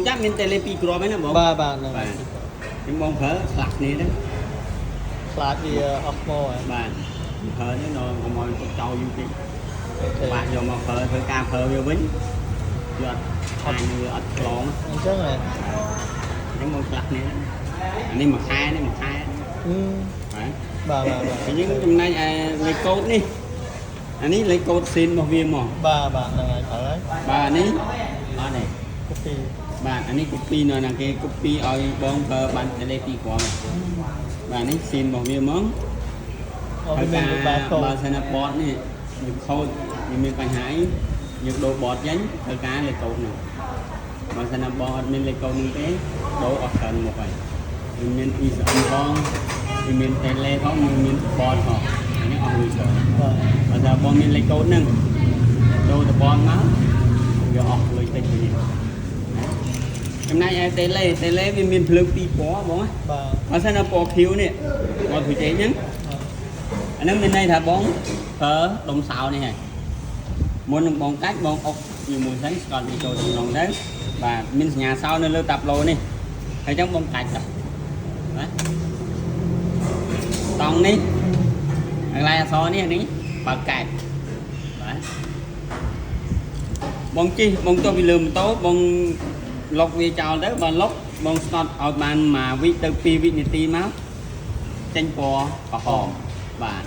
ចាំមានតេឡេពីរគ្រាប់ហ្នឹងណាបង បាទបាទហ្នឹង បាទខ្ញុំបងប្រើឆ្លាក់គ្នាហ្នឹង ខ្លាចវាអស់ថ្មហ៎ បាទប្រើហ្នឹងដល់កុំឲ្យទុកចោលយូរពេក OK បាទយកមកប្រើធ្វើការប្រើវាវិញវាអត់ឆាញវាអត់ឆ្លង អញ្ចឹងហ៎ អញ្ចឹងបងឆ្លាក់គ្នាហ្នឹងអានេះមួយខែនេះមួយខែ អឺ បាទ បាទបាទបាទ អញ្ចឹងចំណែកឯលេខកូដនេះអានេះលេខកូដស៊ីនរបស់វាមក បាទបាទហ្នឹងហើយប្រើហើយ បាទអានេះអត់ទេ copy បាទអានេះ copy នៅណាគេ copy ឲ្យបងប្រើបានតេឡេពីរគ្រាប់បាទនេះស៊ីនរបស់វាហ្មង អូវាមានបាកូ បើសិនណាបតនេះវាខូចវាមានបញ្ហាអីយើងដូរបតចេញត្រូវការលេខកូដនោះបើសិនណាបងអត់មានលេខកូដនោះទេដូរអស់ច្រើនមុខហើយវាមាន ECM ផងវាមាន tele ផងវាមានបតផងអានេះអស់លុយច្រើន បាទ បើថាបងមានលេខកូដហ្នឹងដូរទៅបតមកវាអស់លុយតិចវិញណាចំណែកឯ tele tele វាមានភ្លើងពីរពណ៌បងណា បាទ បើសិនណាពណ៌ខៀវនេះពណ៌ធុយចេកហ្នឹងអាហ្នឹងមានន័យថាបងប្រើដុំសោនេះហើយមុននឹងបងកាច់បងអុកជាមួយសិនស្កត់វាចូលទៅក្នុងទៅបាទមានសញ្ញាសោនៅលើតាប្លូនេះហើយអញ្ចឹងបងកាច់ទៅណាតង់នេះកន្លែងអក្សរនេះអានេះបើកែបបាទបងជិះបងចុះពីលើម៉ូតូបងលុកវាចោលទៅបើលុកបងស្កត់ឲ្យបាន1វិទៅ2វិនាទីមកចេញពណ៌ក្រហមបាទ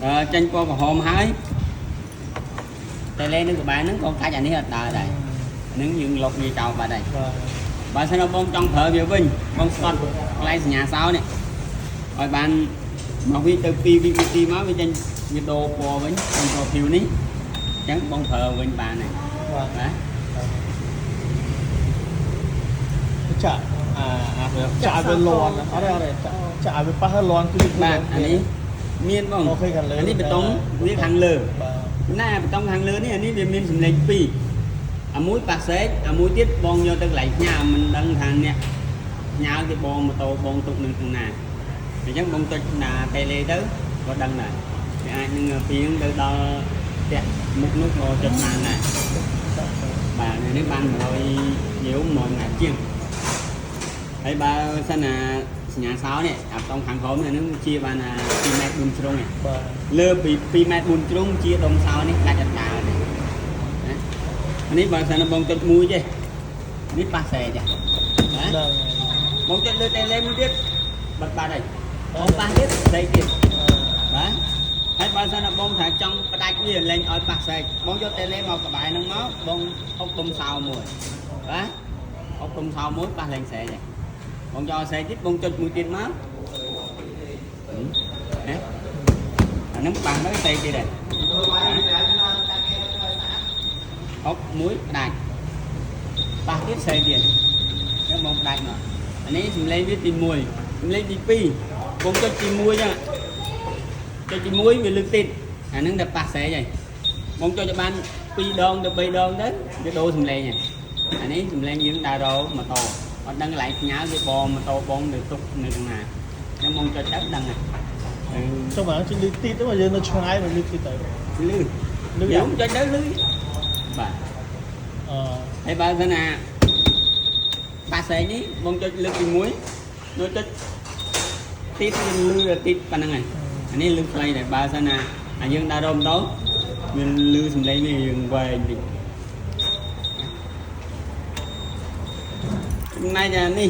អឺចេញពណ៌ក្រហមហើយតែលេនឹងក្បែរហ្នឹងក៏កាច់អានេះអត់ដើរដែរហ្នឹងយើងលុកវាចោលបាត់ហើយ បាទ បើសិនណាបងចង់ប្រើវាវិញបងស្កត់កន្លែងសញ្ញាសោនេះឲ្យបាន1វិទៅ2វិនាទីមកវាចេញវាដូរពណ៌វិញចេញពណ៌ខៀវនេះអញ្ចឹងបងប្រើវិញបានហើយ បាទ បាទ ចាក់អាអាចាក់វាលន់អត់ទេអត់ទេចាក់ចាក់វាប៉ះលន់គឺ បាទអានេះមានបង OK ខាងលើ អានេះបេតុងវាខាងលើ បាទ ណាបេតុងខាងលើនេះអានេះវាមានសម្លេងពីរអាមួយប៉ាសេកអាមួយទៀតបងយកទៅកន្លែងផ្ញើមិនដឹងថាអ្នកផ្ញើគេបងម៉ូតូបងទុកនៅខាងណាអញ្ចឹងបងចុចណាតេឡេទៅក៏ដឹងដែរវាអាចនឹងពីហ្នឹងទៅដល់ផ្ទះមុខនោះក៏ចុចបានដែរបាទនេះបាន100យូ100ម៉ែត្រជាងហើយបើសិនណាសញ្ញាសោនេះអាបតង់ខាងក្រោមនេះហ្នឹងជាបានអា2ម៉ែត្រ4ជ្រុងឯង បាទ លើពី2ម៉ែត្រ4ជ្រុងជាដុំសោនេះដាច់អត់ដើរទេណាអានេះបើសិនណាបងចុចមួយទេនេះប៉ះសែចាណា ហ្នឹង បងចុចលើតេឡេមួយទៀតបាត់បាត់ហើយបងប៉ះទៀតស្រែកទៀតបាទហើយបើសិនណាបងថាចង់ផ្ដាច់វាលែងឲ្យប៉ះស្រែកបងយកតេឡេមកក្បែរហ្នឹងមកបងអុកដុំសោមួយបាទអុកដុំសោមួយប៉ះលែងស្រែកទេបងយកស្រែកទៀតបងចុចមួយទៀតមកណាអាហ្នឹងប៉ះទៅស្រែកទៀតដែរ អុកមួយផ្ដាច់ប៉ះទៀតស្រែកទៀតអញ្ចឹងបងផ្ដាច់មកអានេះសំឡេងវាទី1សំឡេងទី2បងចុចទី1អញ្ចឹងចុចទី1វាលើកទៀតអាហ្នឹងតែប៉ះស្រែកហើយបងចុចឲ្យបាន2ដងទៅ3ដងទៅវាដូរសំឡេងហើយអានេះសំឡេងយើងដើររកម៉ូតូអត់ដឹងកន្លែងផ្ញើវាបងម៉ូតូបងនៅទុកនៅខាងណាអញ្ចឹងបងចុចទៅដឹងហើយ ចុះមកជិះលឺទីទៅយើងនៅឆ្ងាយមកលឺទីទៅ លឺ លឺ យើងចុចទៅលឺបាទ អឺ ហើយបើសិនណាប៉ះស្រែកនេះបងចុចលើកទី1ដូចចុចទីតវាលឺដល់ទីតប៉ុណ្្នឹងហើយអានេះលឺខ្លីដែរបើសិនណាអាយើងដើររំទៅវាលឺសំឡេងវាយើងវែងតិចចំណែកអានេះ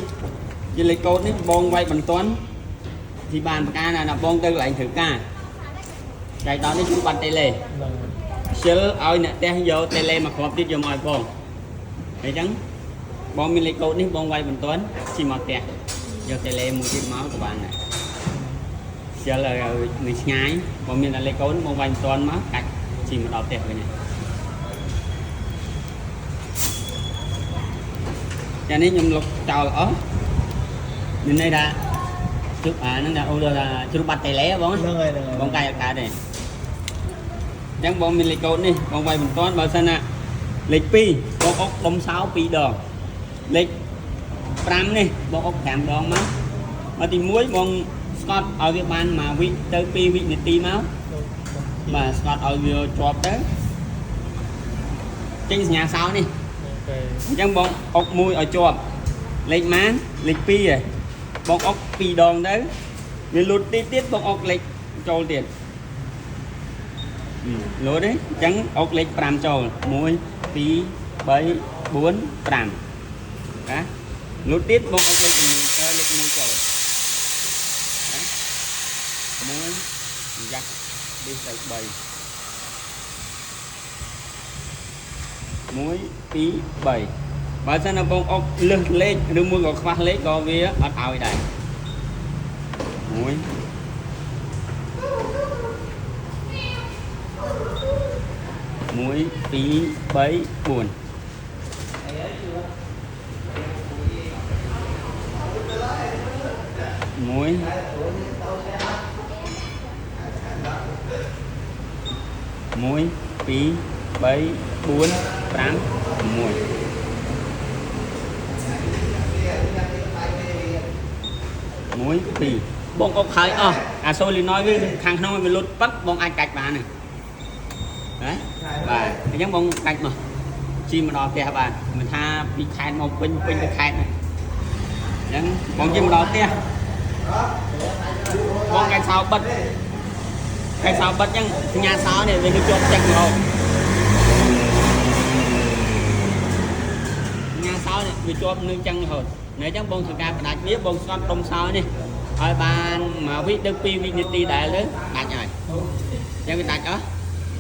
ជាលេខកូដនេះបងវាយបន្ទាន់ទីបានប្រការណាបងទៅកន្លែងធ្វើការចៃដល់នេះគឺបាត់តេឡេ ហ្នឹង ខ្ជិលឲ្យអ្នកផ្ទះយកតេឡេមកគ្រាប់ទៀតយកមកឲ្យបងអញ្ចឹងបងមានលេខកូដនេះបងវាយបន្ទាន់ជិះមកផ្ទះយកតេឡេមួយទៀតមកក៏បានដែរខ្ជិលឲ្យនៅឆ្ងាយបងមានតែលេខកូដបងវាយបន្ទាន់មកកាច់ជិះមកដល់ផ្ទះវិញហើយចានេះខ្ញុំលុបចោលអស់មានន័យថាជ្រុបអាហ្នឹងថាអូថាជ្រុបបាត់តេឡេបង ហ្នឹងហើយហ្នឹងហើយ បងកាយអត់កើតទេអញ្ចឹងបងមានលេខកូដនេះបងវាយបន្ទាន់បើសិនណាលេខ2បងអុកដុំសោ2ដងលេខ5នេះបងអុក5ដងមកមកទី1បងស្កត់ឲ្យវាបាន1វិទៅ2វិនាទីមកបាទស្កត់ឲ្យវាជាប់ទៅចេញសញ្ញាសោនេះ អញ្ចឹងបងអុកមួយឲ្យជាប់លេខម៉ានលេខ2ហ៎បងអុក2ដងទៅវាលូតតិចទៀតបងអុកលេខចូលទៀតលូតទេអញ្ចឹងអុកលេខ5ចូល1 2 3 4 5ណាលូតទៀតបងអុកលេខ1ទៅលេខ1ចូលណា1យ៉ាក់នេះទៅ3 1 2 3បើសិនណាបងអុកលឹះលេខឬមួយក៏ខ្វះលេខក៏វាអត់ឲ្យដែរ1 1 2 3 4 1 1 2 3 4 5 6 1 2បងអុកហើយអស់អាសូលីណយវាខាងក្នុងវាលុតប៉ឹកបងអាចកាច់បានហ្នឹងណាបាទអញ្ចឹងបងកាច់មកជីមកដល់ផ្ទះបានមិនថាពីខេត្តមកពេញពេញទៅខេត្តហ្នឹងអញ្ចឹងបងជិះមកដល់ផ្ទះបងកាច់សោបិទកាច់សោបិទអញ្ចឹងសញ្ញាសោនេះវានឹងជាប់ចឹងរហូតសញ្ញាសោនេះវាជាប់នឹងចឹងរហូតនៅអញ្ចឹងបងធ្វើការបដាច់វាបងស្កត់ដុំសោនេះឲ្យបាន1វិទៅ2វិនាទីដែរទៅដាច់ហើយអញ្ចឹងវាដាច់អស់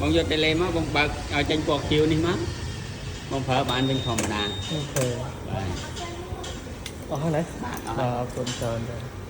បងយកតេឡេមកបងបើកឲ្យចេញពណ៌ខៀវនេះមកបងប្រើបានវិញធម្មតា អូខេ បាទ អស់ហើយណា បាទអស់ បាទអរគុណច្រើនចា។